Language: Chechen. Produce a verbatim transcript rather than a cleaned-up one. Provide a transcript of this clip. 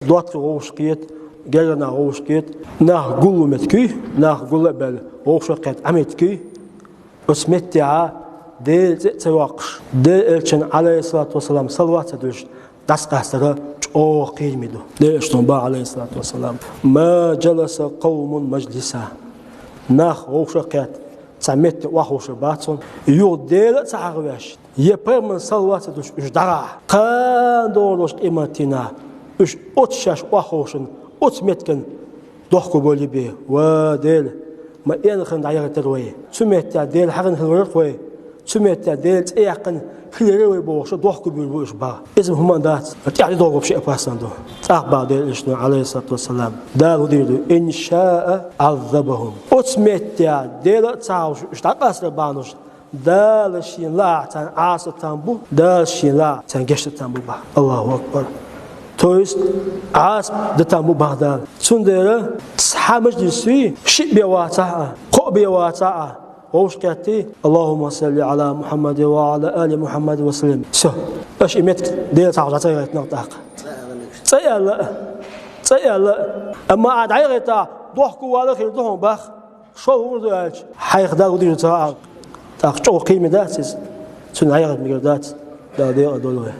доттагӀий вовшахкхета, гергара нах вовшахкхета, нах гуллу меттиг, нах гулла а баьлла, вовшахкхетта Ӏа меттиг. Оцу меттехь Делан цӀе а ца йоккхуш, Делан элчанна, Ӏалайхиссалату вассалам, салават ца дуьллуш, дӀасакъастар чӀогӀа кхераме ду. Делан элчано боху, Ӏалайхиссалату вассалам: «Ма джаласа къавмун маджлисан». Нах вовшахкхетта цхьа метте охьахевшар бац хьуна, юха Дела а ца хьахавеш, я пайхамарна салават ца дуьллуш уьш дӀагӀахь, кхана догӀур долчу къематдийнахь уьш оцу шаьш охьахевшина, оцу меттиган дохко бовлий бен: «Ва Дела, ма аьлла хилла дӀаяхийтира вай. Цу меттехь Дела хьахийна хилла вара-кх вай. Цу меттехь Делан цӀе яьккхина хилла яра вай», — бохуш, дохко буьйлур бу уьш боху. Иза хӀумма дац, тӀаьхьа догӀуш шиъ опасно ду. ТӀаккха боху Делан элчано, Ӏалайхиссалату вассалам: «Дала хӀун дийр ду? Ин шаа Ӏаззабахум». Оцу меттехь Дела а ца хьахавеш уьш дӀакъастар бахьана долуш, Дала шена лаахь царна Ӏазап там бу, Дала шена лаахь царна гечдар там бу боху. Аллаху акбар! То есть, Ӏазап дан там бу боху Дала. Цундела цхьа мажлис юй, шиъ бен вацахь а, кхоъ бен вацахь а, вовшахкхетта: «Аллахумма салли Ӏала Мухьаммадин ва Ӏала али Мухьаммад ва саллим». Всё. Аша и меттиг Дела ца хьахавеш дӀа ца яхийтина тӀаккха. ЦӀа аьлла а, цӀа аьлла а. Амма ахь дӀаяхийтахь, дохко вала хир ду хьуна боху. ШолгӀа хӀун ду аьлча, хьайх Дала хӀун дийр ду ца хаьа. ТӀаккха чӀогӀа кхераме дац иза? Цунна дӀаяхийта мегар дац? Дала декъала дойла вай.